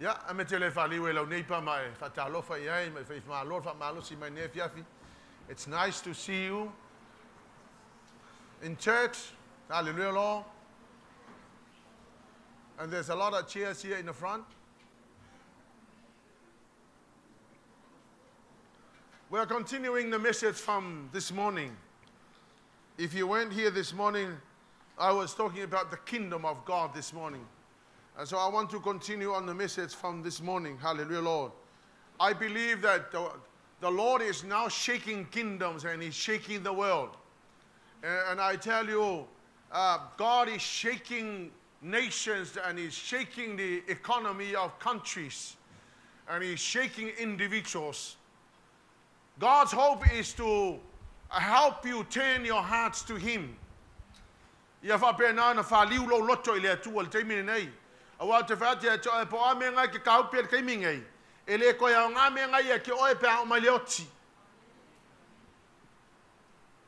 Ia, a me te le whaliu e lau neipa ma e whatalofa i ai, ma e whaimalo, whamalosi mai nei fiafi. It's nice to see you in church. Hallelujah, Lord. And there's a lot of chairs here in the front. We are continuing the message from this morning. If you weren't here this morning, I was talking about the kingdom of God this morning. And so I want to continue on the message from this morning. Hallelujah, Lord. I believe that the Lord is now shaking kingdoms and He's shaking the world. And I tell you, God is shaking nations and He's shaking the economy of countries and He's shaking individuals. God's hope is to help you turn your hearts to Him. Ia faapena ona faliu lou loto i le Atua i le taimi lenei. Aua ou te fai atu ia te oe, po o a mea ngai ke kaupi e le taimi nei, e le toe aoga mea ngai ia ki oe pe a oo mai le oti.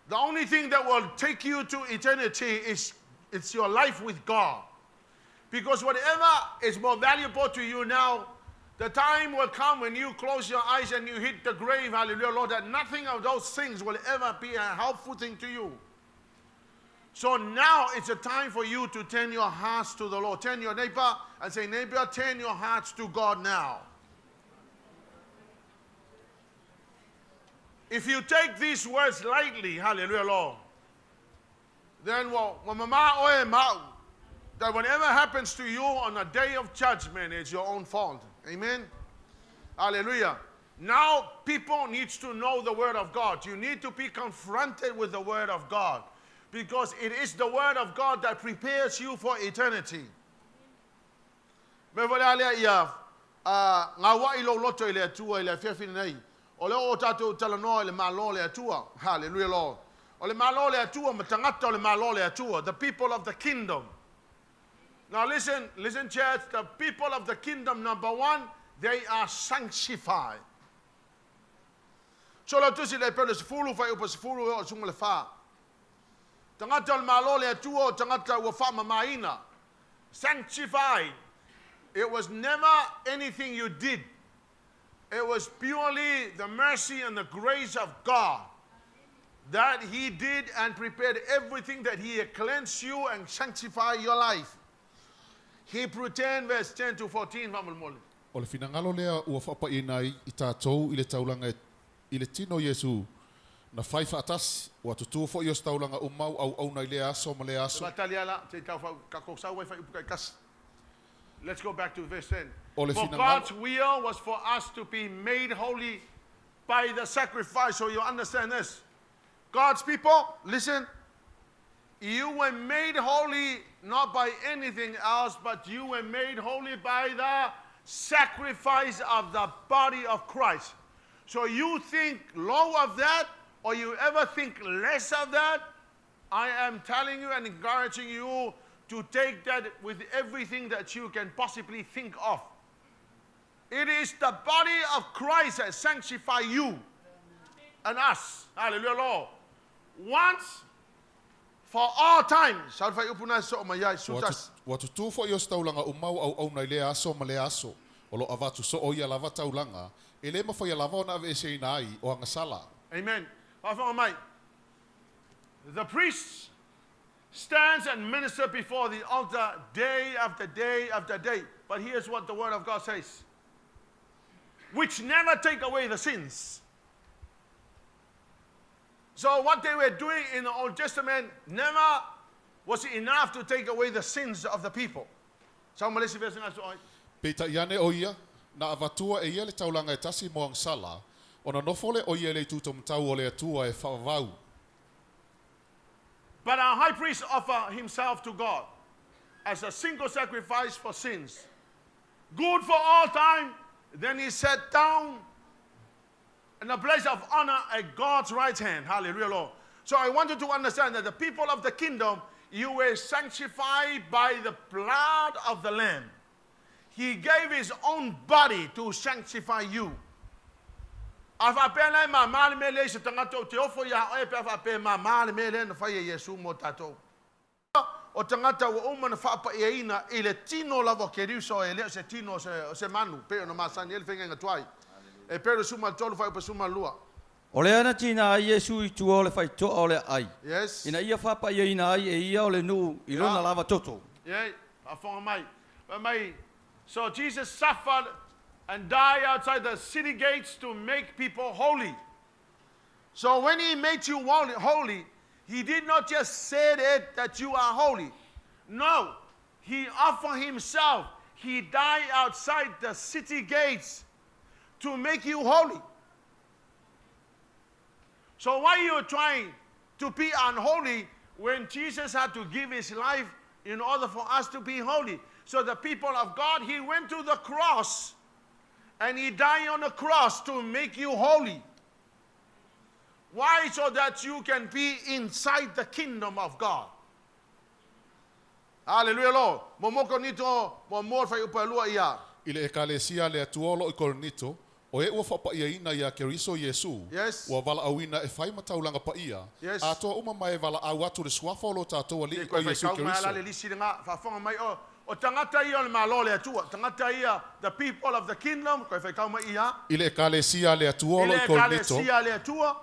The only thing that will take you to eternity is it's your life with God. Because whatever is more valuable to you now, the time will come when you close your eyes and you hit the grave, hallelujah, Lord, that nothing of those things will ever be a helpful thing to you. So now it's a time for you to turn your hearts to the Lord. Turn your neighbor and say, neighbor, turn your hearts to God now. If you take these words lightly, hallelujah, Lord, then well, that whatever happens to you on the day of judgment, it's your own fault. Amen? Hallelujah. Now people needs to know the word of God. You need to be confronted with the word of God because it is the word of God that prepares you for eternity. Me wale alea ia ngā wai lo loto i le Atua i le afiafi nei. O le o tātou talanoa i le malo le Atua. Hallelujah, Lord. O le malo le Atua, ma tangata o le malo le Atua. The people of the kingdom. Now listen, listen church, the people of the kingdom, number one, they are sanctified. So la tusi le pele sefulu fai upa sefulu e o sunga le wha. Tangata o le malo le Atua o tangata ua wha mamaina. Sanctified. It was never anything you did. It was purely the mercy and the grace of God that He did and prepared everything that He cleansed you and sanctify your life. Hebrew 10 verse 10 to 14. Faamolemole. O le finagalo lea ua faapaia ai i tatou i le taulaga i le tino Iesu na fai faatasi ua tutū foi o se taulaga umau auauna i lea aso ma lea aso. Let's go back to verse 10. O le For finagalo God's will was for us to be made holy by the sacrifice. So you understand this. God's people, listen, you were made holy not by anything else, but you were made holy by the sacrifice of the body of Christ. So you think low of that, or you ever think less of that, I am telling you and encouraging you to take that with everything that you can possibly think of. It is the body of Christ that sanctify you and us. Hallelujah, Lord. Once for all time. Sau fai upu nai so ma iai sutas. Ua tutū foi o se taulaga umau auauna i lea aso ma lea aso. O lo avatu so o ia lava taulaga, e le mafai lava ona aveeseina ai o agasala. Amen. Faafofoga mai. The priest stands and minister before the altar day after day after day. But here's what the word of God says. Which never take away the sins. So what they were doing in the Old Testament never was enough to take away the sins of the people. Sau ma le isi verse ngaso ai. Peitai ane o ia, na avatua e ia le taulaga e tasi mo agasala, ona nofo lea o ia i le itu taumatau o le Atua e faavavau. But our high priest offered himself to God as a single sacrifice for sins, good for all time. Then he sat down in a place of honor at God's right hand. Hallelujah, Lord. So I want you to understand that the people of the kingdom, you were sanctified by the blood of the Lamb. He gave his own body to sanctify you. A faapea la e māmā le mea lea i se tagata o te ofo iā oe pe a faapea e māmā le mea lea na fai e Iesu mo tatou. o tagata ua uma ona faapa'iaina i le tino lava o Keriso e le o se tino o se, o se manu, pei ona masani ai le faiga tuai. Eperu 13 fuaiupu 12. O lea na tiga ai Iesu i tua o le faito'a o le aai, ina ia faapa'iaina ai e ia o le nuu i lona lava toto. Yeah, faafofoga mai. Fai mai, so Jesus suffered and died outside the city gates to make people holy. So when he made you holy, he did not just say it that you are holy. No, he offered himself. He died outside the city gates to make you holy. So why you trying to be unholy when Jesus had to give his life in order for us to be holy? So the people of God, he went to the cross and he died on the cross to make you holy. Why? So that you can be inside the kingdom of God. Hallelujah, Lord. Mo Korinito muamua fuaiupu 2 ia. I le Ekalesia a le Atua o lo o i Korinito, o e ua faapa'iaina iā Keriso Iesu, ua valaauina e fai ma taulaga paia, atoa uma ma e valaau atu le suafa o lo tatou Alii Se o koe Iesu faitau mai Keriso. la le lisi lena, faafofoga mai o, o tagata ia o le Malo o le Atua, tagata ia, the people of the kingdom, koe faitau mai ia. I le Ekalesia a le Atua o I lo le o i Korinito, Ekalesia a le Atua.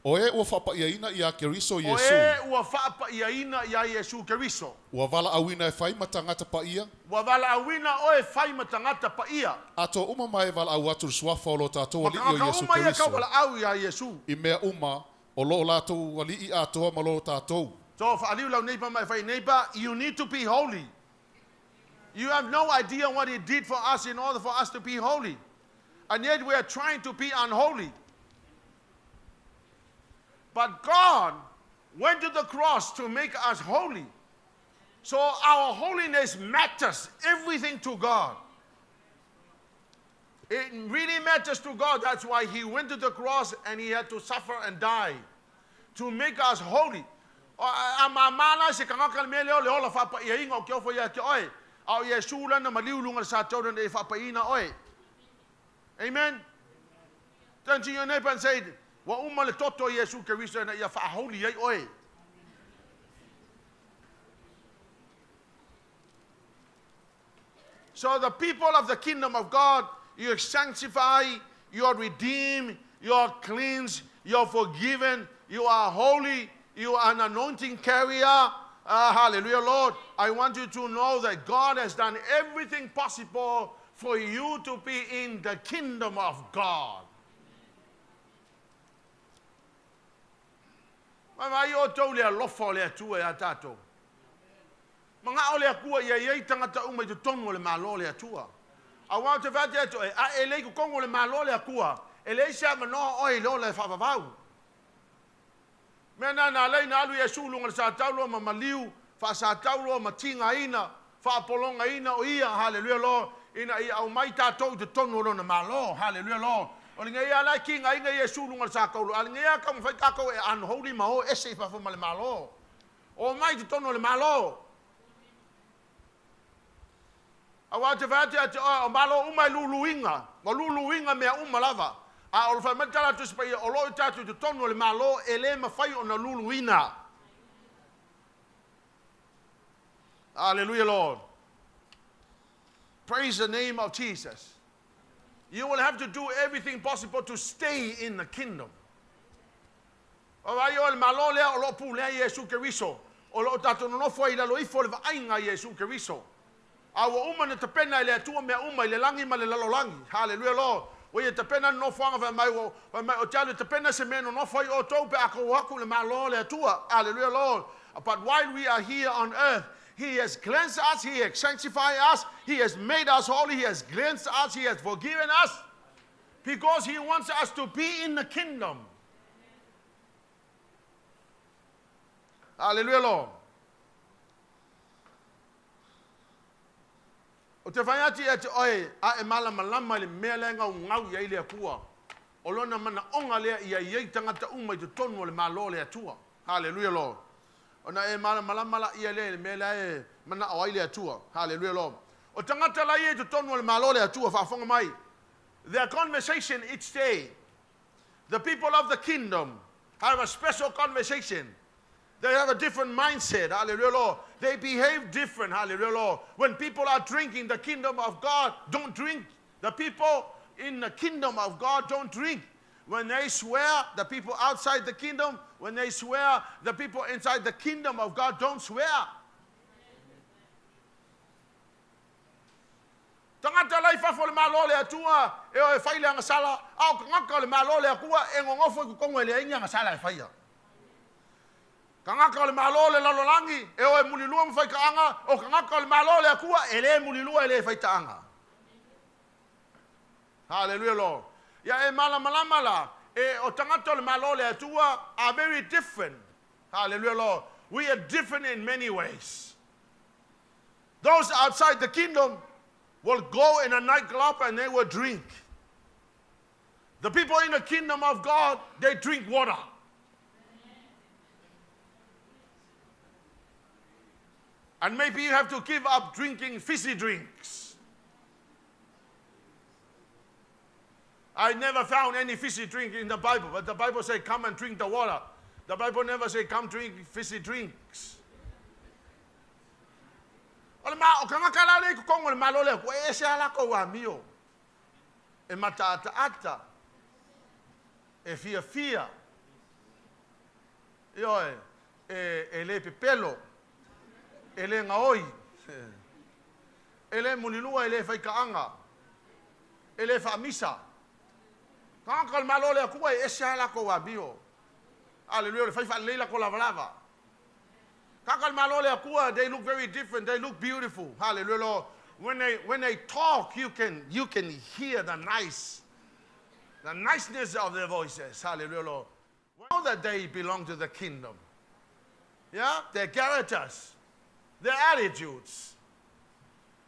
o e ua faapa'iaina iā Keriso O Iesu, e ua faapa'iaina iā Iesu Keriso. ua valaauina e fai ma tagata paia, Ua valaauina oe e fai ma tagata paia. Atoa uma ma e valaau atu le suafa o lo tatou Ma Alii o tagata Iesu uma ia e Keriso tauvalaau iā Iesu. i mea uma o lo latou Alii atoa ma lo tatou. So faaliu lau neighbor ma e fai, neighbor, you need to be holy. You have no idea what he did for us in order for us to be holy. And yet we are trying to be unholy. But God went to the cross to make us holy. So our holiness matters everything to God. It really matters to God. That's why he went to the cross and he had to suffer and die to make us holy. A māmā la se tagata le mea lea o le ola faapa'iaina o ke ofo ia te oe. A o Iesu lana maliu i luga o le satauro ina ia faapa'iina oe. Amen. Turn to your neighbor and say, Ua uma le toto o Iesu Keriso ina ia faaholy ai oe. So the people of the kingdom of God, you are sanctified, you are redeemed, you are cleansed, you are forgiven, you are holy, you are an anointing carrier. Hallelujah, Lord. I want you to know that God has done everything possible for you to be in the kingdom of God. Vaavaai outou i le alofa o le Atua iā tatou. Mana'o le Atua ia i ai tagata uma i totonu o le Malo o le Atua. Aua ou te fai atu ia te oe, a e le i totonu o le Malo o le Atua, e leai se avanoa o oe i le ola e faavavau. Mea na na ala ai na alu Iesu i luga o le satauro ma maliu, faasatauro ma tigaina, faapologaina o Ia, haleluia Lord, ina ia aumai tatou i totonu o Lona Malo, haleluia Lord. O lenei lava la e tigaina Iesu i luga o le satauro, a o lenei lava taumafai tatou e unholy ma o ese i fafo ma le Malo. Omai i totonu o le Malo. Aua ou te fai atu ia te oe, o Malo uma e luluina, ua luluina mea uma lava. A o le fai mai le tala a le Tusi Paia, o lo o i tatou i totonu o le Malo e le mafai ona luluina. Hallelujah, Lord. Praise the name of Jesus. You will have to do everything possible to stay in the kingdom. Vaai o le Malo lea o lo o pulea e Iesu Keriso, o lo o tatou nonofo ai i lalo ifo o le vaaiga a Iesu Keriso. A ua uma ona tapena e le Atua mea uma i le lagi ma le lalolagi. Haleluia Lord. Ua ia tapena le nofoaga fai mai, ua, fai mai, ou te alu e tapena se mea e nonofo ai outou pe a tou o atu i le Malo o le Atua. Haleluia Lord. But while we are here on earth, He has cleansed us, He has sanctified us, He has made us holy, He has cleansed us, He has forgiven us, because He wants us to be in the kingdom. Hallelujah, Lord. O te whai atu ia te oe, a e malamalama i le mea lea e gaugau i ai le Atua. O lona manaoga lea ia i ai tagata uma i totonu o le Malo o le Atua. Hallelujah, Lord. Ona e malamalama laia lea i le mea lea e manao ai le Atua. Hallelujah, Lord. O tagata la ia i totonu o le Malo o le Atua, faafofoga mai, their conversation each day, the people of the kingdom have a special conversation. They have a different mindset. Hallelujah, Lord. They behave different. Hallelujah, Lord. When people are drinking, the kingdom of God don't drink. The people in the kingdom of God don't drink. When they swear, the people outside the kingdom, when they swear, the people inside the kingdom of God don't swear. Tagata la i fafo o le Malo o le Atua e o e fai le agasala, a o tagata o le Malo o le Atua e gogofo i totonu e leai ni agasala e faia. Tagata o le Malo o le lalolagi e o e mulilua ma faitaaga, o tagata o le Malo o le Atua e le mulilua e le faitaaga. Hallelujah, Lord. Ia e malamalama la, e o tagata o le Malo o le Atua are very different. Hallelujah, Lord. We are different in many ways. Those outside the kingdom will go in a nightclub and they will drink. The people in the kingdom of God, they drink water. And maybe you have to give up drinking fizzy drinks. I never found any fizzy drink in the Bible, but the Bible says, come and drink the water. The Bible never says, come drink fizzy drinks. O le ma, o kangaka la le kongo le malo le ko e se ala ko wa mio. E mataataata. E fia fia. Ioe, e le pepelo. E le ngaoi. E le mulilua e le whaikaanga. E le whaamisa. Kangaka le malo le akua e ese ala ko wa mio. Hallelujah, le whaiwha leila ko lava lava. Kangaka le malo le akua, they look very different. They look beautiful. Hallelujah, Lord. When they talk, you can hear the niceness of their voices. Hallelujah, Lord. Know that they belong to the kingdom. Yeah? Their characters, their attitudes.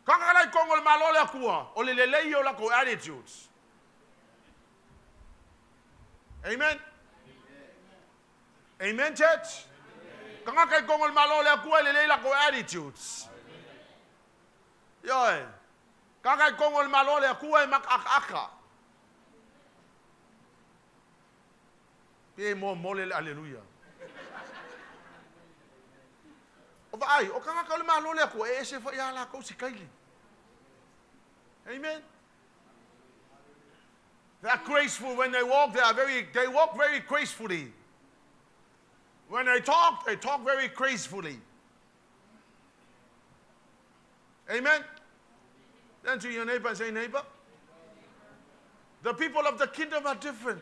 Kangaka lai kongo le malo le akua, o le lelei o lako attitudes. Amen? Amen, church? Kangaka i kongo le malo le akua, le lelei lako attitudes. Ioe. Kangaka i kongo le malo le akua e makaaka. Pe mo mole le aleluia. O vaai, o kangaka o le malo le akua, e ese fo ia la kou si kaili. Amen. They are graceful when they walk. They walk very gracefully. When they talk very gracefully. Amen. Then to your neighbor and say, neighbor, the people of the kingdom are different.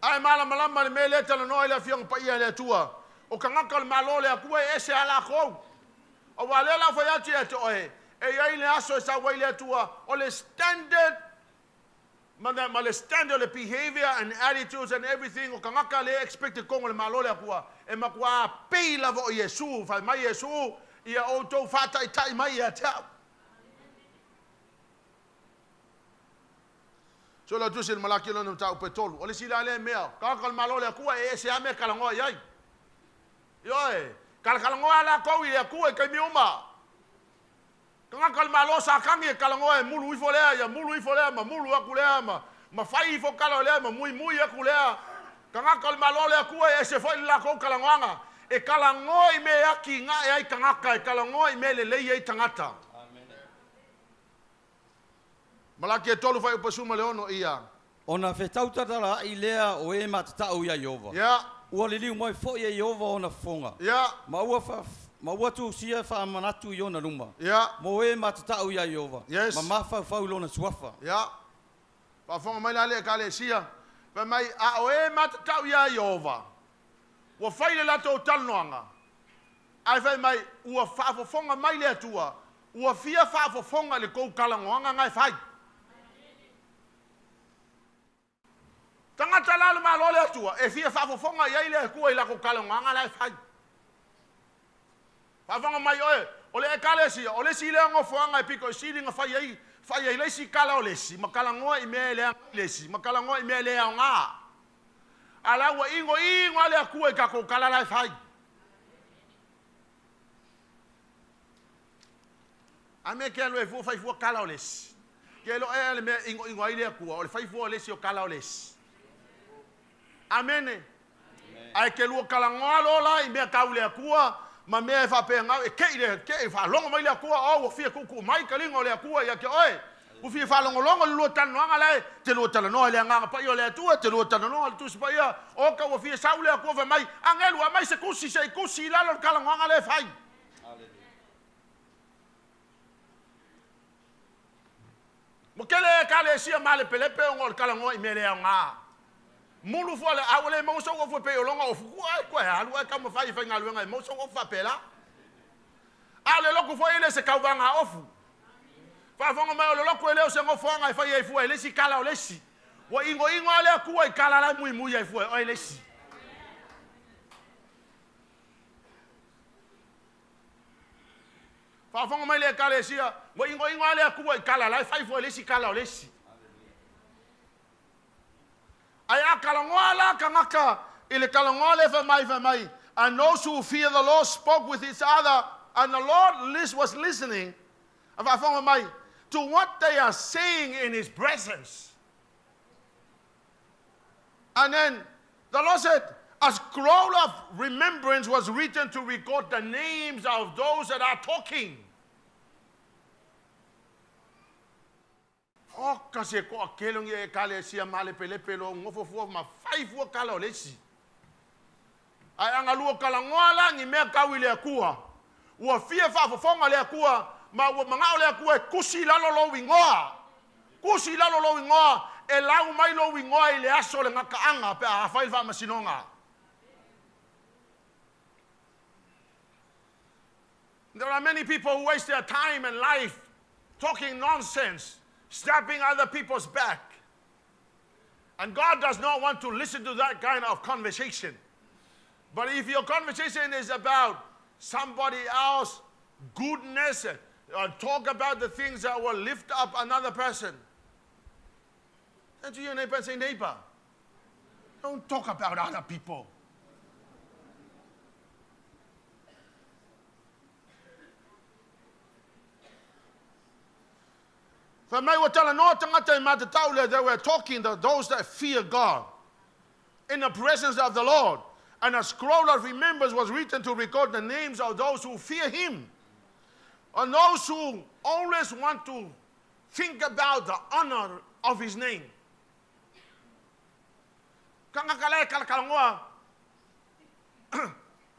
Ai malamalama le mele tala noa ile fionga pa ia le atua. O kangaka le malo le akua e ese ala kou. O walela fai atu ia te oe. E ia ile aso e sa wai le atua. O le standard, ma le standard, le behavior and attitudes and everything. O kangaka le expected kongo le malo le akua. E makua pei lava o Yesu. Fai mai Yesu. Ia o tau whātai tai mai ia te au. So la tusi le malaki lona mta upetolu. O le sila le mea. Kaka le malo le akua e ese ame kalangoa iai. Ioe. Kalakalangoa la kau i akua i kaimi uma. Kangaka le malo sa kangi e kalangoa e mulu ifo lea, ia mulu ifo lea, ma mulu aku lea, ma fai ifo kala lea, ma mui mui aku lea. Kangaka le malo le akua e ese foi la kau kalangoanga. E kalangoa i me aki ngā e ai kangaka, e kalangoa i me le lei ai tangata. Malaki e tolu whai upasuma le ono ia. Ona whetautatara i lea o e matatau ia Iova. Yeah. Ua liliu mai foi e Iova ona fonga. Yeah. Ma ua tuusia whaamanatu i ona luma. Yeah. Mo e matatau ia Iova. Yes. Ma mawhauwhau lona suafa. Yeah. Whaafonga mai la le ka le sia. Wha mai a o e matatau ia Iova. Ua whai le lato o talanoanga. Ai whai mai ua whaafofonga mai le atua. Ua fia whaafofonga le kou kalangoanga ngai whai. Tangata la le malo le atua, e fia whaafofonga ia i le akua i lako kalangoanga lai whai. Whaafonga mai oe, o le ekalesia, o le si lea ngofoanga e piko i sili nga whai ai leisi kala o lesi, ma kalangoa i mea lea lesi, ma kalangoa i mea lea o ngā. Ala ua ingo ingo ale akua i kako kala lai whai. A mea ke alo e fua whai fua kala o lesi. Ke alo e ale mea ingo ingo ai le akua, o le whai fua o lesi o kala o lesi. Amene. Ae ke lua kalagoa lo la i mea tau le Atua ma mea e faapegau e ke'i le ke'i faalogo mai le Atua o ua fia tuutuu mai taliga o le Atua ia te oe. Ua fia faalogologo le lua talanoaga la e te lua talanoa i le Agaga Paia o le Atua, te lua talanoa i le Tusi Paia, o ka ua fia sau le Atua fai mai, Agelu, aumai se tusi se i tusi i lalo le talanoaga lea e fai. Ua tele Ekalesia malepelepe ona o le talanoa i mea le aoga. Mulu fua le a ua le maua sou ofu e pei o lona ofu ua e toe alu ae taumafai e faigaluega e maua sou ofu faapela. A o le lotu foi e le se tauvaga ofu. Faafofoga mai o le lotu e le o se nofoaga e fai ai fua e le isi tala o le isi. Ua inoino lava le Atua i tala la e muimui ai fua e oe le isi. Faafofoga mai le Ekalesia, ua inoino lava le Atua i tala la e fai fua e le isi tala o le isi. Ae a talanoa la tagata i le talanoa lea fai mai, fai mai, And those who fear the Lord spoke with each other, and the Lord was listening, a faafofoga mai, to what they are saying in his presence. And then the Lord said, a scroll of remembrance was written to record the names of those that are talking. O ka se toatele o ni Ekalesia malepelepe loa nofo fua ma fai fua tala o le isi. Ae a galua talanoa la ni mea tau i le Atua, ua fia faafofoga le Atua ma ua manao le Atua e tusi i lalo lou igoa. Tusi i lalo lou igoa, e lau mai lou igoa i le aso o le gataaga pe a fai le faamasinoga. There are many people who waste their time and life talking nonsense, stabbing other people's back. And God does not want to listen to that kind of conversation. But if your conversation is about somebody else goodness, talk about the things that will lift up another person. Turn to your neighbor and say, neighbor, don't talk about other people. Fai mai ua talanoa tagata i matatau lea, they were talking to those that fear God in the presence of the Lord. And a scroll of remembrance was written to record the names of those who fear him. And those who always want to think about the honor of his name. Tagata la e kalakalanoa,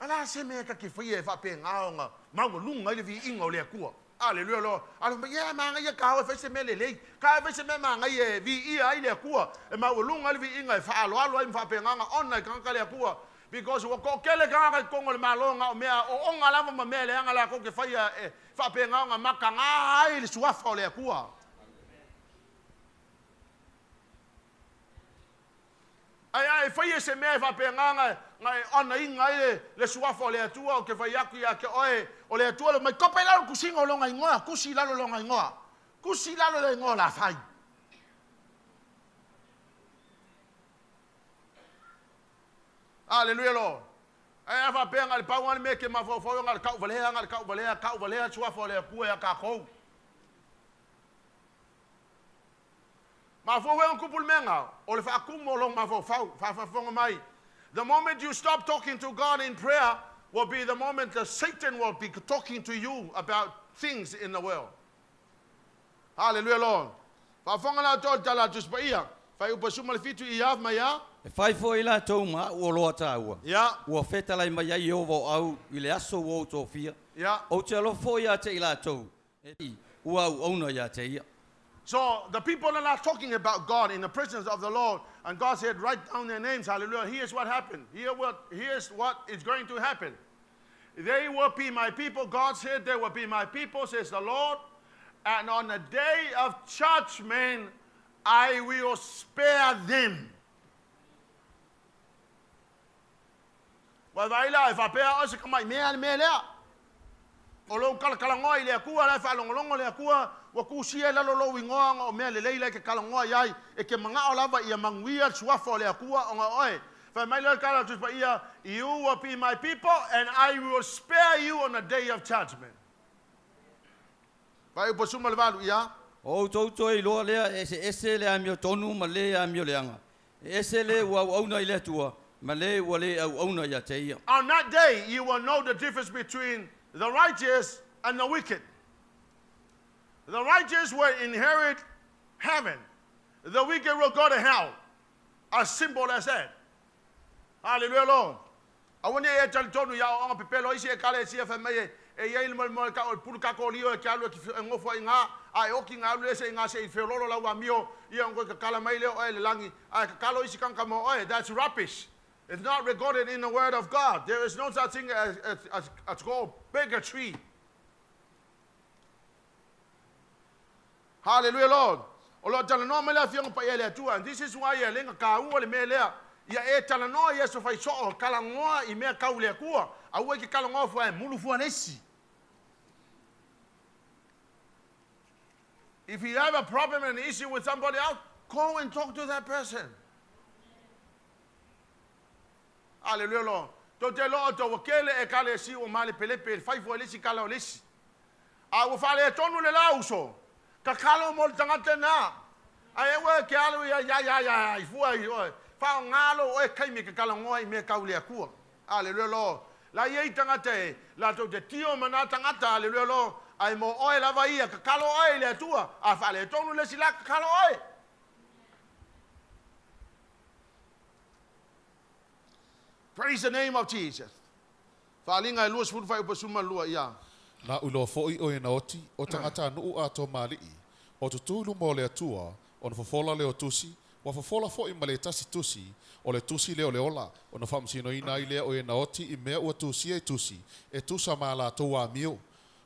ala se mea ta te faia e faapena ona maualuga ai le viiga o le Atua. Aleluia Lord. Ale fai mai, ia manaia ka o e fai se mea lelei. Ka e fai se mea manaia e viia ai le Atua, e maualuga ai le viiga e faaaloalo ai ma faapena ona ona i tagata le Atua. Because ua toatele tagata i totonu o le Malo na o mea ooga lava ma mea leaga latou te faia e faapena ona mataga ai le suafa o le Atua. Ae a e faia se mea e faapena na e onaina ai le suafa o le Atua, ou te fai atu ia te oe, o le Atua le mai, kope i lalo le tusiga o lona igoa, tusi i lalo lona igoa, tusi i lalo le igoa o le a fai. Aleluia Lord. Ae a faapea na o le pau lava le mea e te mafaufau ai, na o le tauvalea, na o le tauvalea, tauvalea le suafa o le Atua ia tatou. Mafua ona tupu le mea lena, o le faatumu o lou mafaufau, faafofoga mai. The moment you stop talking to God in prayer will be the moment that Satan will be talking to you about things in the world. Hallelujah Lord. Faafofoga la outou i le tala a le Tusi Paia, Fuaiupu 17 i a mai a. E fai foi latou ma au oloa taua, ua fetalai mai ai Ieova o au i le aso ua ou tofia, ou te alofa foi ia te i latou, e ua auauna ia te ia. So the people that are talking about God in the presence of the Lord, and God said, write down their names, hallelujah. Here's what happened. Here's what is going to happen. They will be my people. God said, they will be my people, says the Lord. And on the day of judgment, I will spare them. Ua vaai la, e faapea oe se tamai mea le mea lea. O lou talatalanoa i le Atua, la e faalogologo le Atua, ua tusia i lalo lou igoa ona o mea lelei la e te talanoa i ai, e te manao lava ia manuia le suafa o le Atua ona o oe. Fai mai lea le tala a le Tusi Paia, You will be my people and I will spare you on the day of judgment. Fuaiupu 18, ia. O outou toe iloa lea e eseese le amiotonu ma le amioleaga. E ese le ua auauna i le Atua, ma le ua le auauna ia te ia. On that day, you will know the difference between the righteous and the wicked. The righteous will inherit heaven. The wicked will go to hell. As simple as that. Hallelujah, Lord. Aua ne i e talitonu i aoaoga pepelo a isi ekalesia fai mai e e i ai le moemoe ka o le pulu kako lio e ke alu e ke e ngofo ai ngā a e oki ngā alu ese i ngā se i feololo lau amio ia ngo kakala mai lea oe le lagi a e kakalo isi kanka mo oe. That's rubbish. It's not recorded in the word of God. There is no such thing as, as, as, as called purgatory. Hallelujah, Lord. O lo talanoa mai le afioga paia i le Atua. And this is why e lenga kāua le mea lea. Ia e talanoa i aso fai soo, kalangoa i mea kau le Atua. Aua i ke kalangoa fua e mulu fua le isi. If you have a problem and an issue with somebody else, go and talk to that person. Hallelujah, Lord. Tou te loa o tou kele e kale si o male pelepe, fai fua le isi kala o le isi. A ua faaletonu le la uso, tatalo mo le tagata lena. Ae aua e ke alu ia ia ia ia i fua i oe. Faaaoga lou oe taimi e tatalogoa i mea tau le Atua. Aleluia Lord. La i ai tagata e latou te tio ma na tagata, aleluia Lord, ae mo oe lava ia, tatalo oe i le Atua. A faaletonu le isi la, tatalo oe. Praise the name of Jesus. Faaaliga e 20 fuaiupu 12 ia. Na uiloa foʻi o e na oti, o tagatanuu atoa ma alii, o tutū i luma o le Atua, ona fofola lea o tusi, ua fofola foʻi ma le tasi tusi, o le tusi lea o le ola, ona faamasinoina ai lea o e na oti i mea ua tusia i tusi, e tusa ma a latou amio.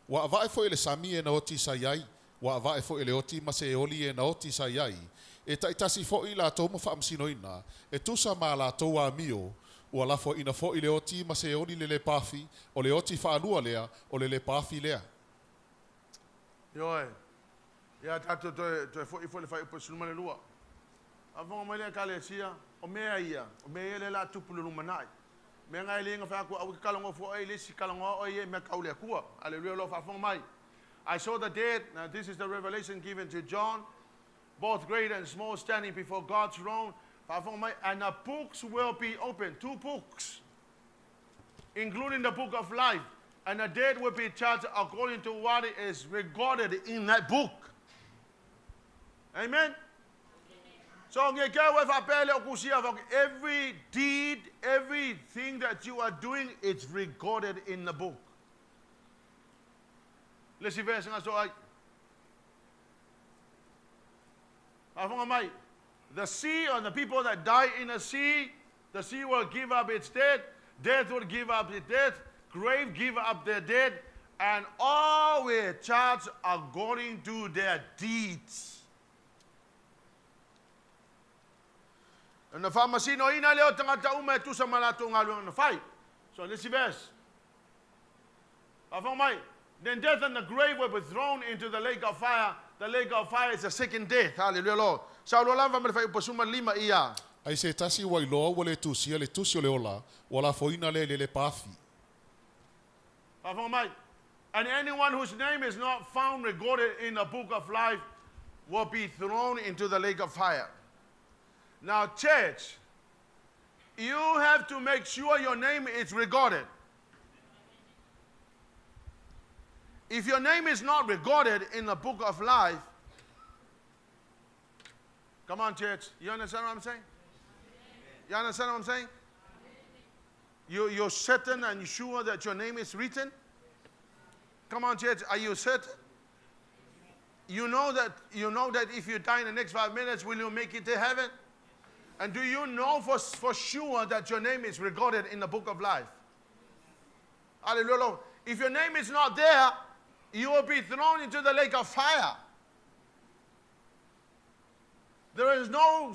Ua avae foi le sami e na oti sa i ai, ua avae foi le oti ma se oli e na oti sa i ai, e taitasi foʻi i latou ma faamasinoina, e tusa ma a latou amio, ua lafoaiina foʻi le oti ma se oli le lepaafi, o le oti faalua lea, o le lepaafi lea. Ioe. Ia tatou toe, toe foʻi foi le fuaiupu 12. Faafofoga mai le Ekalesia, o mea ia, o mea ia lea o le a tupu i le lumanai. Mea na e le gafai atu aua e te talanoa fua oe i le isi, talanoa oe ia i mea tau le Atua. Aleluia, o lo o faafofoga mai. I saw the dead, now this is the revelation given to John, both great and small, standing before God's throne. Faafofoga mai, and the books will be opened, two books, including the book of life, and the dead will be judged according to what is recorded in that book. Amen. So nge ke we fa pele o kusia fa every deed, everything that you are doing, it's recorded in the book. Le si verse nga so ai. Faafofoga mai. The sea or the people that die in the sea, the sea will give up its dead, death will give up its death, grave give up their dead, and all will charged according to their deeds. Na faamasinoina lea o tagata uma e tusa ma latou galuega na fai. So le isi verse. Faafofoga mai. Then death and the grave will be thrown into the lake of fire. The lake of fire is the second death. Hallelujah, Lord. Sauloa lava ma le fuaiupu 15 ia. Ai se tasi ua iloa ua le tusia le tusi o le ola, ua lafoina lea i le lepaafi. Faafofoga mai. And anyone whose name is not found recorded in the book of life will be thrown into the lake of fire. Now, church, you have to make sure your name is recorded. If your name is not recorded in the book of life, come on, church. You understand what I'm saying? You understand what I'm saying? You're certain and sure that your name is written? Come on, church. Are you certain? You know that if you die in the next 5 minutes, will you make it to heaven? And do you know for sure that your name is recorded in the book of life? Hallelujah. Lord. If your name is not there, you will be thrown into the lake of fire. There's no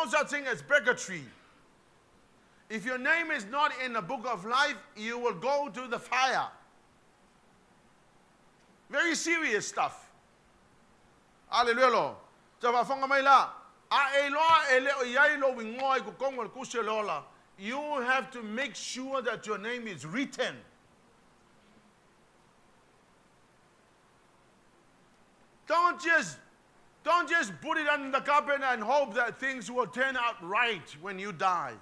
such thing as purgatory. If your name is not in the book of life, you will go to the fire. Very serious stuff. Hallelujah, Lord. Sa faafofoga mai la. A e iloa e le o i ai lou igoa i totonu o le tusi o le ola, you have to make sure that your name is written. Don't just Don't just put it under the carpet and hope that things will turn out right when you die.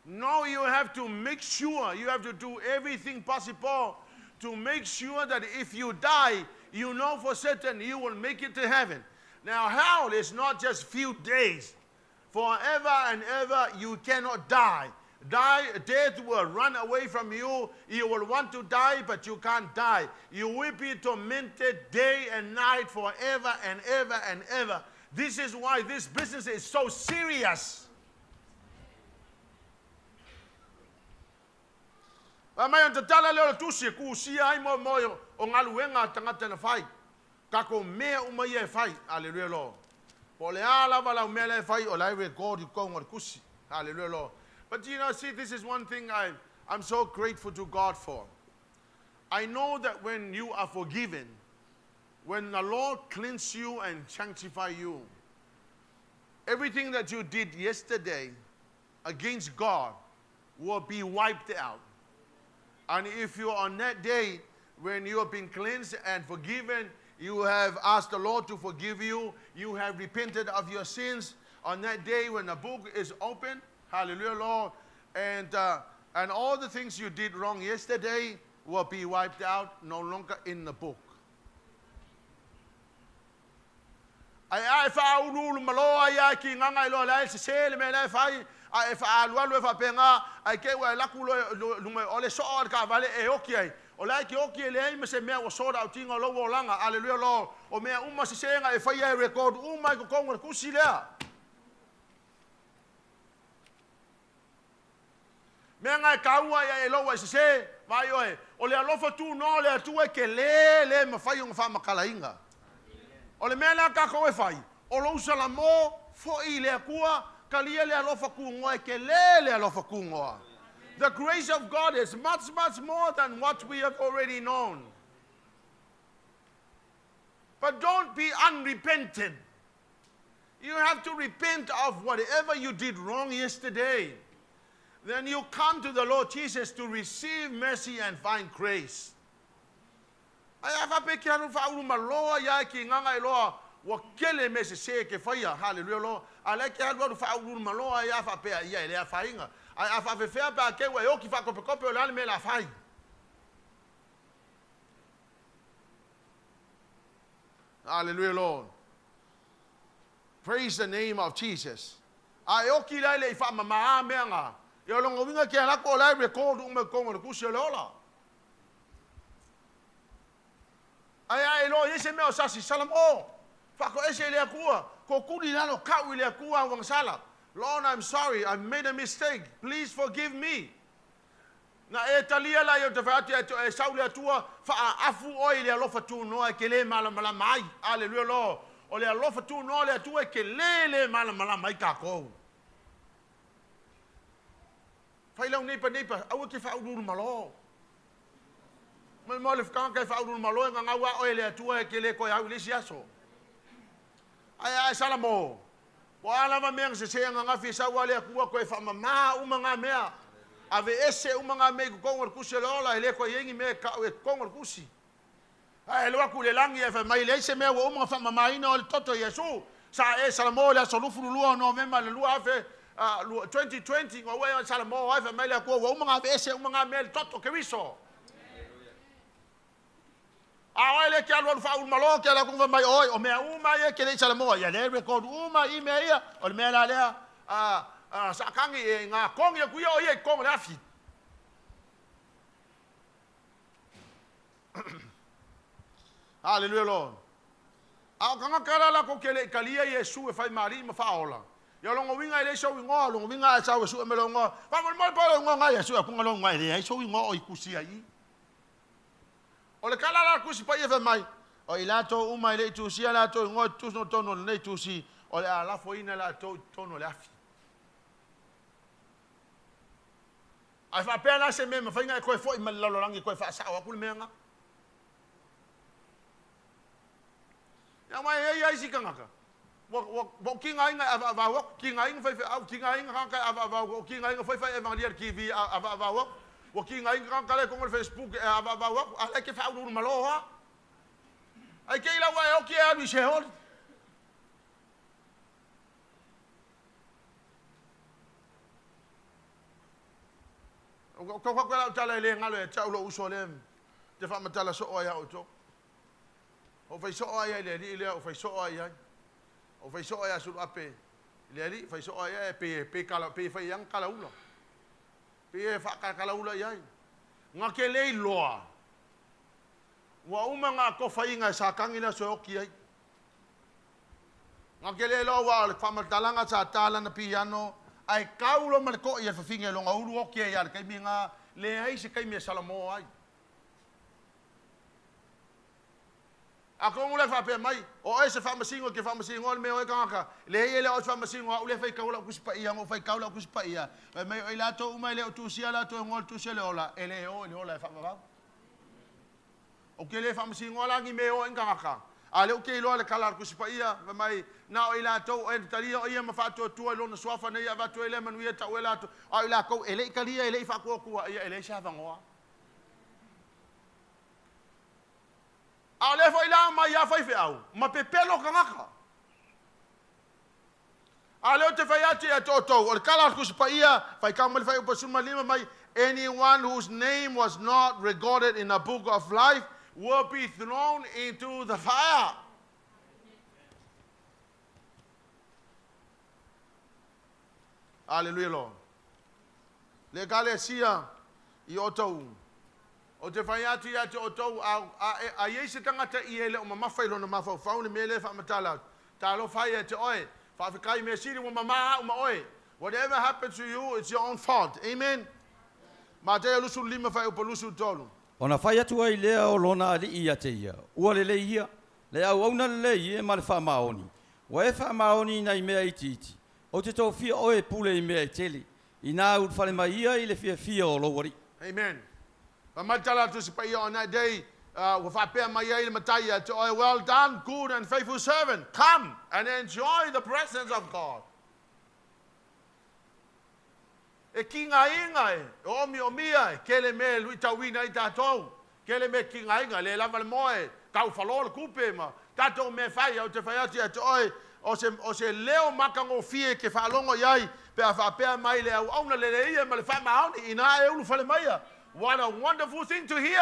No, you have to make sure, you have to do everything possible to make sure that if you die, you know for certain you will make it to heaven. Now, hell is not just few days. Forever and ever, you cannot die. Death will run away from you. You will want to die, but you can't die. You will be tormented day and night forever and ever and ever. This is why this business is so serious. Fa mai ona tatala lea o le tusi e kusia ai moemoe o galuega a tagata na fai. Tatou mea uma ia e fai. Aleluia Lord. Po o le a lava lau mea la e fai, o la e record i totonu o le tusi. Hallelujah Lord. But you know, see, this is one thing I'm so grateful to God for. I know that when you are forgiven, when the Lord cleanse you and sanctify you, everything that you did yesterday against God will be wiped out. And if you are on that day when you have been cleansed and forgiven, you have asked the Lord to forgive you, you have repented of your sins, on that day when the book is open, hallelujah, Lord, and all the things you did wrong yesterday will be wiped out, no longer in the book. Ae a e faauluulu malo ai a e kigaga i loa le a e sese le mea la e fai, a e faaalualu e faapena, ae te i ua e alu atu loa i luga o le soo a le taavale e oti ai. O la e te oti e leai ma se mea ua sort out ina o lou olaga. Aleluia Lord. O mea uma sese na e faia e record uma i totonu o le tusi lea. Mea na e taua ia e lou ai sese, vaai oe, o le alofa tunoa o le Atua e tele le mafai ona faamatalaina. O le mea lea tatou e fai, o lou salamo foi i le Atua, talia le alofa tunoa e tele le alofa tunoa. The grace of God is much, much more than what we have already known. But don't be unrepentant. You have to repent of whatever you did wrong yesterday. Then you come to the Lord Jesus to receive mercy and find grace. Ae a faapea ke alu faaulu maloa ia e ki gaga e loa ua kele mea sese e ke faia. Hallelujah Lord. A la e ke alu alu faaulu maloa ia faapea ia e le afaina. Ae a faafefea pe a ke ua e oki faakopekope o le a le mea o le a fai. Hallelujah Lord. Praise the name of Jesus. A e oki la e le i faamama mea nga. Ia o lona uiga ke ala atu o la e record uma i totonu o le tusi o le ola. Ae a e loa i ai se mea o sasi, Salamo, faatoese i le Atua, totuli i lalo, kau i le Atua au agasala. Lord, I'm sorry, I've made a mistake, please forgive me. Na e talia la ia ou te fai atu ia te oe, e sau le Atua, faaafu oe i le alofa tunoa e te le malamalama ai. Aleluia Lord. O le alofa tunoa o le Atua e te le le malamalama ai tatou. Fai lau neipa neipa, aua e te faauluulu malo. Mai mo le whakanga e whaururu malo e ngā ngau a oe le Atua e ke le koe au i le isi aso. Ae ae Salamo, po a lava mea se se nga ngafi e sau a le Atua koe whaamama uma ngā mea. Ave ese uma ngā mea i totonu o le kusi o le ola e le koe i ai ni mea e kau e totonu o le kusi. Ae alu atu i le lagi ae fai mai, leai se mea ua uma ona faamamaina o le toto o Iesu. Sa e Salamo i le aso 22 o Novema i le 2020, ua ua e Salamo ae fai mai le Atua ua uma ona aveese uma ngā mea i le toto o Keriso. A oe lea e te alualu faaulumalo ke ala atu fai mai oi, o mea uma ia e te le i Salamo, ia lea e record uma i mea ia, o le mea la lea sa tagi e ngā kongi atu ia o ia i totonu o le afi. Hallelujah Lord. A o tagata la latou te le i talia Iesu e fai ma alii ma faaola. Ia o lona uiga e leai sou igoa, o lona uiga a e sau e sue mai lou igoa, faamolemole po o lou igoa nga Iesu e atuga lou igoa e leai sou igoa o i tusi ai i. O le tala la a le Tusi Paia fai mai, o i latou uma e le i tusia latou igoa i totonu o lenei tusi, o le a lafoina latou i totonu o le afi. Ae faapea la se mea e mafai ona e toe foi mai le lalolagi e toe faasao atu le mea lena. Ia aua e i ai lava isi tagata, ua, ua, ua ou tigaina e avaavau atu, tigaina faifeau, tigaina tagata e avaavau atu, tigaina foi fai evangelia i le TV e avaavau atu, ua tigaina tagata la i totonu o le Facebook e avaavau atu, a o la e te faauluulu malo lava. Ae te i la ua e oti e alu i Seoli. O tau fatu lau tala e le galo ia te au lo'u uso lea ou te faamatala soo ai iā outou. Ou fai soo lava i ai i le alii lea, ou fai soo lava i ai. Ou fai soo ia Suluape i le alii, fai soo lava i ai, ae pei e, pei kala, pei e fai i ai ana kalaula. Pei e faakalaula i ai. Na te le iloa, ua uma ona atofaina e Satani le aso e oti ai. Na te le iloa aua o le faamatalaga sa ta lana piano, ae tau loa ma le to'i a le fafine i lona ulu oti ai lava i le taimi lena, leai se taimi e salamo ai. Atonu la e faapea mai, o oe se faamasino e te faamasinoa le mea o oe tagata, leai e le o au se faamasino, o au lea e faitau lau Tusi Paia, na ou faitau lau Tusi Paia, fai mai o i latou uma e le o tusia latou igoa i le Tusi o le Ola, e le o i le ola e faavavau. Ou te le faamasinoa la ni mea e o ai ni tagata, a o lea ou te iloa le tala a le Tusi Paia, fai mai, na o i latou e talia o ia ma faatuatua i lona suafa ina ia avatu ai lea manuia e tau e latou, a o i latou e le i talia e le i faatuatua, ia e leai se avanoa. A o lea foi la aumai lava faifeau ma pepelo tagata. A o lea ou te fai atu ia te outou, o le tala a le Tusi Paia, faitau mai le fuaiupu 15 mai, Anyone whose name was not recorded in the book of life will be thrown into the fire. Aleluia Lord. Le Ekalesia i outou. Ou te fai atu ia te outou, a, a, a i ai se tagata i e le o mamafa i lona mafaufau le mea lea e faamatala atu, talofa ia te oe, faafetai mea sili ua mama au ma oe. Whatever happens to you, it's your own fault. Amen. Mataio 25 fuaiupu 23. Ona fai atu ai lea o lona alii ia te ia, Ua lelei ia, le auauna lelei e ma le faamaoni, ua e faamaoni i nai mea itiiti, ou te tofia oe e pule i mea e tele, inā ulufale mai ia i le fiafia o lou alii. Amen. Fai mai le tala a le Tusi Paia on that day, ua faapea mai ai le Matai ia te oe, Well done, good and faithful servant, come and enjoy the presence of God. E kigaina e, e omiomia e, tele mea e luitauina ai tatou, tele mea e kigaina, le lava le moe, tau falo le tupe ma tatou mea e fai, ou te fai atu ia te oe, o se, o se leo matagofie e te faalogo i ai pe a faapea mai le auauna lelei ia ma le faamaoni inā e ulufale maia. What a wonderful thing to hear!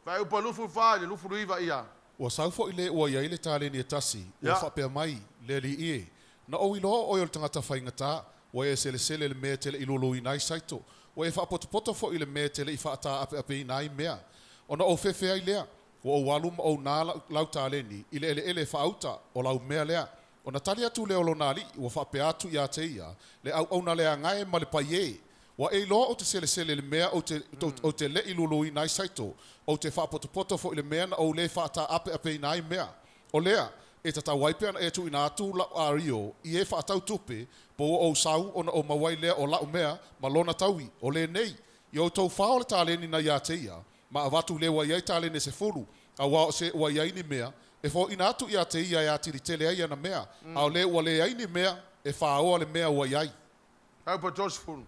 Fuaiupu 24 i le 29 ia. Ua sau foi le ua i ai le taleni e tasi, ua faapea mai, Le alii e, na ou iloa o oe o le tagata faigata, ua e selesele i le mea e te le i luluina ai saito, ua e faapotopoto foi i le mea e te le i faataʻapeʻapeina ai mea. Ona ou fefe ai lea, ua ou alu ma ou nā lau taleni i le ʻeleʻele e faauta, o lau mea lea. Ona tali atu lea o lona alii, ua faapea atu iā te ia, Le auauna leaga e ma le pai ē. Ua e iloa ou te selesele i le mea ou te, ou te le i luluina ai saito, ou te faapotopoto foi i le mea na ou le faataʻapeʻapeina ai mea. O lea, e tatau ai pe ana e tuuina atu la'u ario i e faatau tupe, po ua ou sau ona ou mau ai lea o la'u mea ma lona taui, o lenei, i outou fao le taleni na iā te ia, ma avatu le ua i ai taleni e sefulu, auā o se ua i ai ni mea, e foʻina atu iā te ia e atili tele ai ana mea, a o le ua leai ni mea, e fāoa le mea ua i ai. Taupa 30.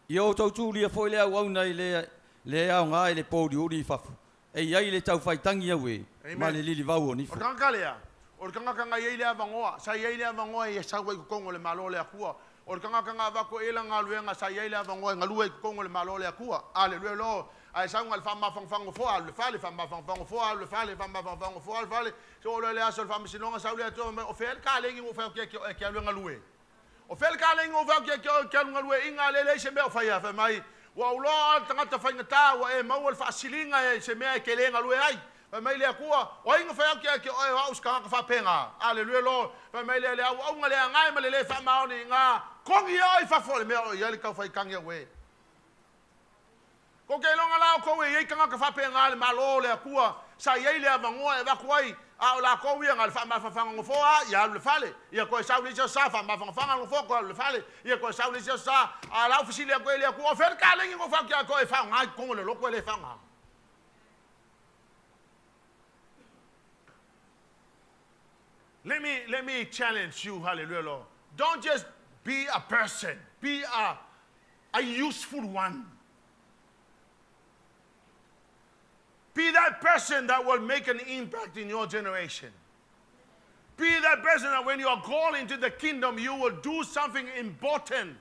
Ia outou tulia foi le auauna i le le aoga i le pōuliuli i fafo, e i ai le taufaitagi auē ma Amen. le lilivau o O nifo. le tagata lea, o le tagata na i ai le avanoa, sa i ai le avanoa e sau ai i totonu o le Malo o le Atua. O le tagata na avatu i ai lana galuega, sa i ai le avanoa e galue ai i totonu o le Malo o le Atua. Aleluia Lord. Ae sau na o le faamafanafana foa, alu i le fale, faamafanafana foa, alu i le fale, faamafanafana foa, alu i le fale. Se oo loa i le aso o le faamasinoga, sau le Atua fai mai, O fea le kalegi ua ou fai atu ia te oe e te alu e galue? O fea le kalegi ua ou fai atu ia te oe e te alu galue iga lea e leai se mea o faia? Fai mai, Ua ou iloa oe le tagata faigata, ua e maua le faasiliga i se mea e te le galue ai. Fai mai le Atua, O ai na fai atu ia te oe o au se tagata faapena? Aleluia Lord. Fai mai lea, Le auauga leaga e ma le le faamaoni iga, kogi ia oe i fafo o le mea o i ai le taufaitagi auē. Ko te iloga la outou e i ai tagata faapena i le Malo o le Atua, sa i ai le avanoa e avatu ai, a o latou ia na o le faamafanafana nofoa a, ia alu i le fale, ia toe sau le isi aso sa, faamafanafana nofoa toe alu i le fale, ia toe sau le isi aso sa, a o lau fesili atu ai i le Atua, o fea le kalegi na ou fai atu ia te oe e faaaoga i totonu o le loto e le faaaoga? Let me, let me challenge you, hallelujah, Lord. Don't just be a person, be a, a useful one. Be that person that will make an impact in your generation. Be that person that when you are called into the kingdom, you will do something important.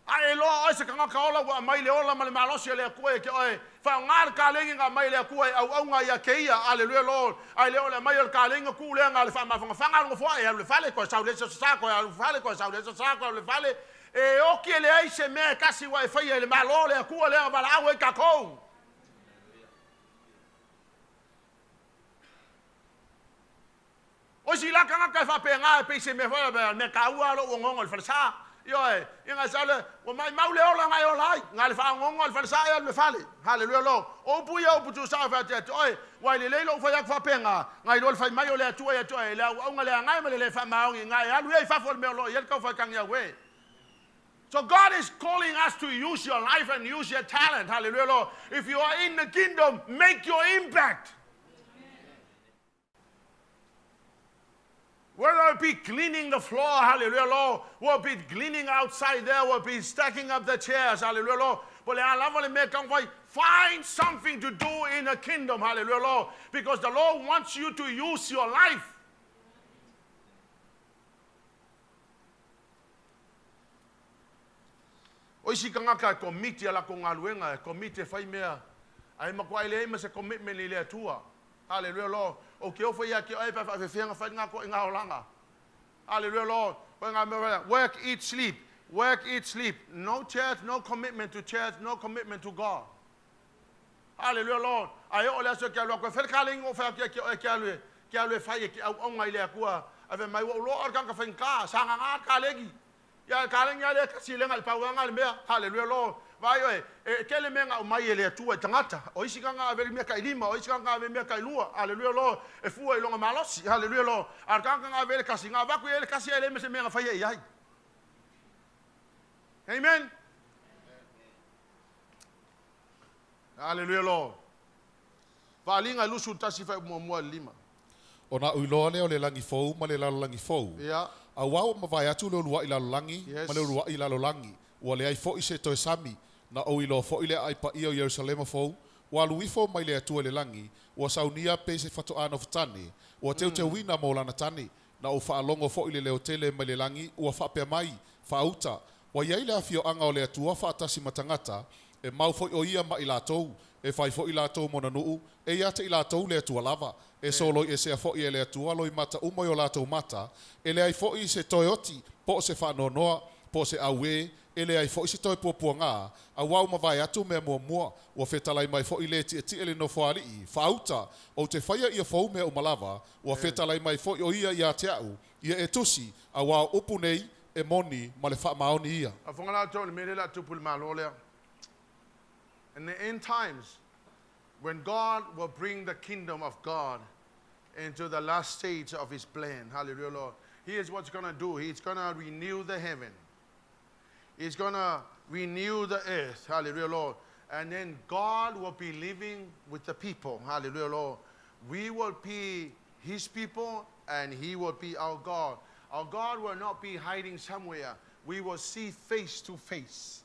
A e iloa o oe se tagata ola ua aumai le ola ma le malosi a le Atua ia te oe, faaaoga le kalegi na aumai e le Atua e auauna ia te ia. Aleluia Lord. Ae le o le aumai o le kalegi ona tuu lea na o le faamafanafanaga a le nofoa, e alu i le fale, toe sau i le isi aso Sa, toe alu i le fale, toe sau i le isi aso Sa, toe alu i le fale. E oti e leai se mea e tasi ua e faia i le Malo o le Atua lea na valaau ai tatou. O isi la tagata e faapena e pei se mea foi lea, mea taua lava lou ogaoga o le falesa. Ioe, ia na sau lea, ua maimau le ola na e ola ai, na o le faaogaoga o le falesa e alu i le fale. Haleluia Lord. O upu ia o upu tuusao e fai atu ia te oe, ua lelei lou fai atu faapena, na iloa le fai mai o le Atua ia te oe, le auauna leaga e ma le le faamaoni, na e alu ia i fafo i le mea o lo o i ai le taufaitagi auē. So God is calling us to use your life and use your talent. Hallelujah, Lord. If you are in the kingdom, make your impact. Whether it be cleaning the floor, hallelujah, Lord, or be cleaning outside there, or be stacking up the chairs, hallelujah, Lord. Po o le a lava le mea taumafai, find something to do in the kingdom, hallelujah, Lord, because the Lord wants you to use your life. O isi tagata e komiti a latou galuega, e komiti e fai mea, ae matuai leai ma se commitment i le Atua. Hallelujah Lord. Ou te ofo ia te oe pe a faafefea ona fai lena ituaiga olaga. Hallelujah Lord. Koe ngā mea whaia, work, eat, sleep. Work, eat, sleep. No church, no commitment to church, no commitment to God. Hallelujah Lord. Ae oo le aso e ke alu atu e fai le kalegi na ou fai atu ia te oe e ke alu e, ke alu e fai e ke auauna i le Atua. Ae fai mai ua ou loa le tagata faigata, sa gaga le kalegi. Ia kalegi lava lea e tasi le na o le pau lava lena o le mea. Hallelujah Lord. Vaai oe, e tele mea na aumai e le Atua i tagata. O isi tagata na ave mea tailima, o isi tagata na ave mea tailua. Hallelujah Lord. E fua i lona malosi. Hallelujah Lord. A o le tagata na ave ai le tasi, na avatu i ai le tasi ae leai ma se mea na faia i ai. Amen. Hallelujah Lord. Faaaliga e 21 faaiupu muamua i le lima. Ona ou iloa lea o le lagi fou ma le lalolagi fou. Ia. Auā ua mavae atu le uluaʻi lalolagi Yes. ma le uluaʻi lalolagi, ua leai foʻi se toe sami, na ou iloa foʻi le aai paia o Ierusalema fou, ua alu ifo mai le Atua i le lagi, ua saunia pei se fatoʻā nofotane, ua teuteuina mo lana tane. Na ou faalogo foʻi le leo tele mai le lagi, ua faapea mai, Faauta, ua i ai le afioaga o le Atua faatasi ma tagata, e mau foi ʻo ia ma i latou, e fai foʻi latou mona nuu, e ia te i latou le Atua lava. E soloiesea foʻi e le Atua loimata uma i o latou mata, e leai foʻi se toe oti, po o se faanoanoa, po o se auē, e leai foʻi se toe puapuagā, auā ua mavae atu mea muamua. Ua fetalai mai foʻi le tietie i le nofoalii, Faauta, ou te faia ia fou mea uma lava, ua fetalai mai foʻi ʻo ia iā te aʻu, ia e tusi, auā o upu nei, e moni ma le faamaoni ia. A fofoga la outou i le mea lea o le a tupu i le Malo lea. In the end times, when God will bring the kingdom of God into the last stage of his plan, hallelujah Lord, here's what's going to do. He's going to renew the heaven. He's going to renew the earth, hallelujah Lord. And then God will be living with the people, hallelujah Lord. We will be his people and he will be our God. Our God will not be hiding somewhere. We will see face to face.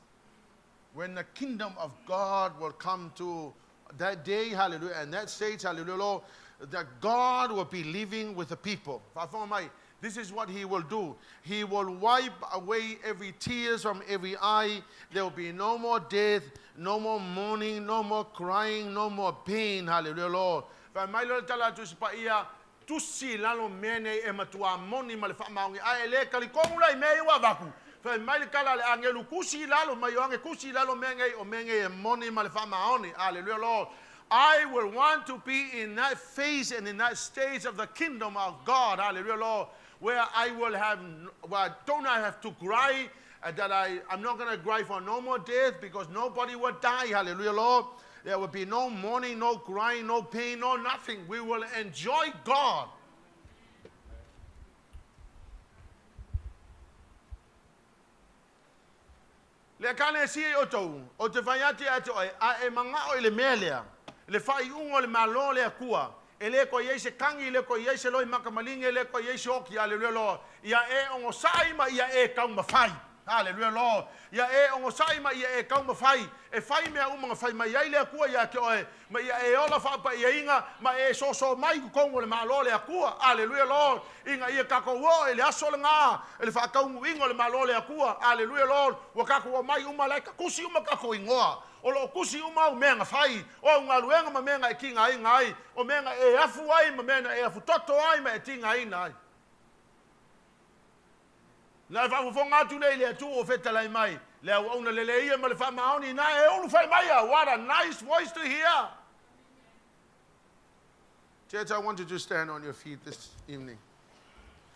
When the kingdom of God will come to that day, hallelujah, and that stage, hallelujah, Lord, that God will be living with the people. Faafofoga mai, This is what he will do. He will wipe away every tears from every eye. There will be no more death, no more mourning, no more crying, no more pain. Hallelujah, Lord. Fai mai loa le tala a Tusi Paia, tusi i lalo mea nei e matua moni ma le faamaoni, ae le talitonu la i mea ia ua avatu. Fai mai le tala a le agelu, tusi i lalo mai Ioane, tusi i lalo mea nei, o mea nei e moni ma le faamaoni. Hallelujah, Lord. I will want to be in that phase and in that stage of the kingdom of God, hallelujah, Lord, where I will have, where I do not have to cry, and that I, I'm not going to cry for no more death because nobody will die, hallelujah, Lord. There will be no mourning, no crying, no pain, no nothing. We will enjoy God. Le Ekalesia i outou, ou te fai atu ia te oe, a e manao i le mea lea, le faaiuga o le Malo o le Atua, e le toe i ai se tagi, e le toe i ai se loi maka maligi, e le toe i ai se oti, aleluia Lord, ia e onosai ma ia e taumafai. Hallelujah, Lord. Ia e ogosaʻi ma ia e taumafai e fai mea uma na fai mai ai le Atua ia te oe, ma ia e ola faapaiaina ma e soso mai i totonu o le Malo o le Atua. Hallelujah, Lord. Ina ia tatou oo i le aso lena i le faataunuuina o le Malo o le Atua. Hallelujah, Lord. Ua tatou omai uma la e tatusi uma tatou igoa. O loo tusi uma au mea na fai, o au galuega ma mea na e tigaina ai, o mea na e afu ai ma mea na e afutoto ai ma e tigaina ai. Na e faafofoga atu lea i le Atua ua fetalai mai, le auauna lelei ia ma le faamaoni na e ulufale mai ia. What a nice voice to hear. Church, I want you to stand on your feet this evening.